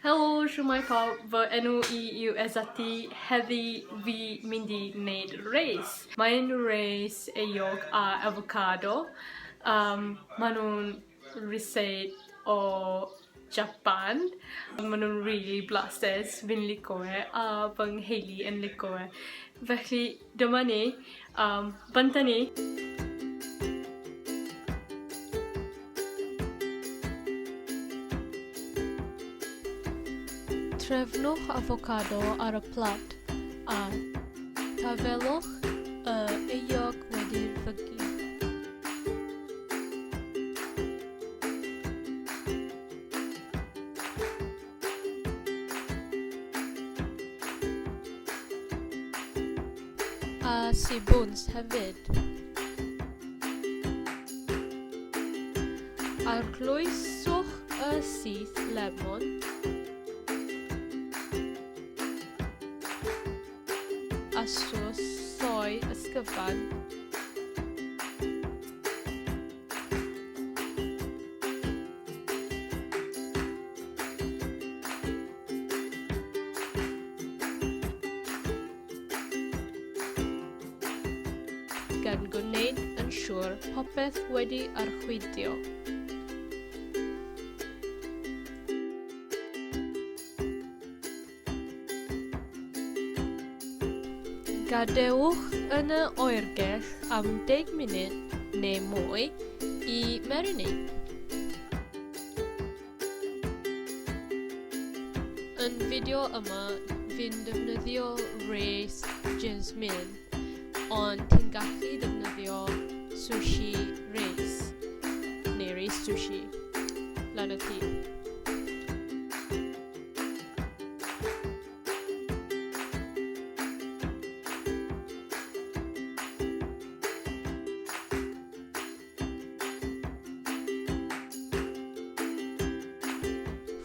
Helo, shwmae pawb, fy enw i yw Ezzati, heddi fi mynd i wneud reis. Mae'n reis eog a avocado. Um, maen nhw'n ryseit o Japan. Maen nhw'n really blasus, fi'n lico e, a fy ngheulu yn lico e. Felly dyma ni, um, bant â ni! Trefnwch afocado ar y plat a tafelwch y eog wedi'r fygu. A sibwns hefyd. Arllwyswch y syth lemon. A sos soy ysgyfan. Gan gwneud yn siŵr popeth wedi archwilio. Gadewch yn y oergell am 10 munud neu mwy i marinate. Yn fideo yma, fi'n defnyddio reis jasmine, ond ti'n gallu defnyddio sushi reis neu reis sushi. Lan y ti.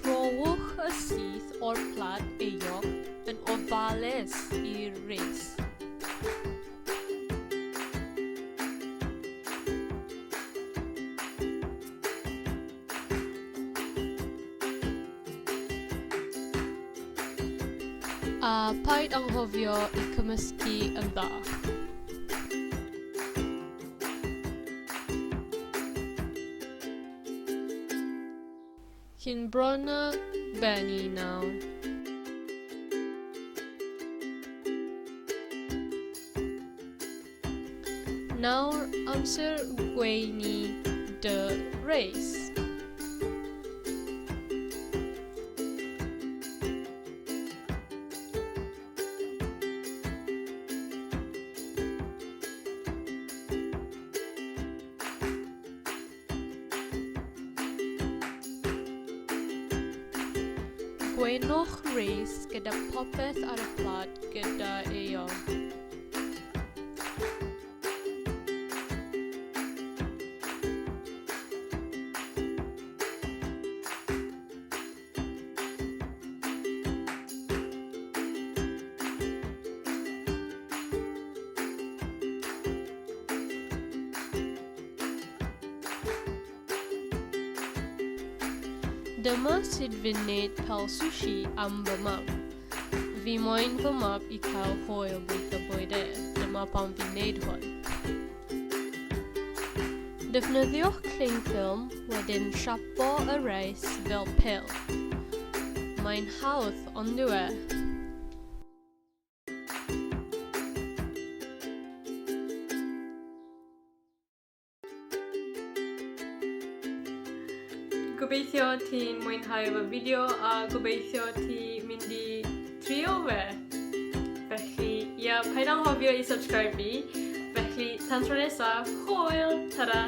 Rhowch y syth o'r plât euog yn ofalus i'r reis. A paid anghofio i cymysgu yn dda. Chi'n bron â bennu nawr. Nawr amser gweini dy reis. Gweinwch reis gyda popeth ar y plât gyda eog. Dyma sut fi'n neud pêl sushi am fy mam. Fi moyn fy mab i cael hwyl bwyta bwyd e, dyma pam fi'n neud hwn. Defnyddiwch cling film, wedyn siapo y reis fel pêl. Mae'n hawdd, on'd yw e? Gobeithio ti'n mwynhau fy fideo a gobeithio ti mynd i trio fe. Felly, ia, paid anghofio i subscribe fi. Felly, tan tro nesaf, hwyl! Ta-ra!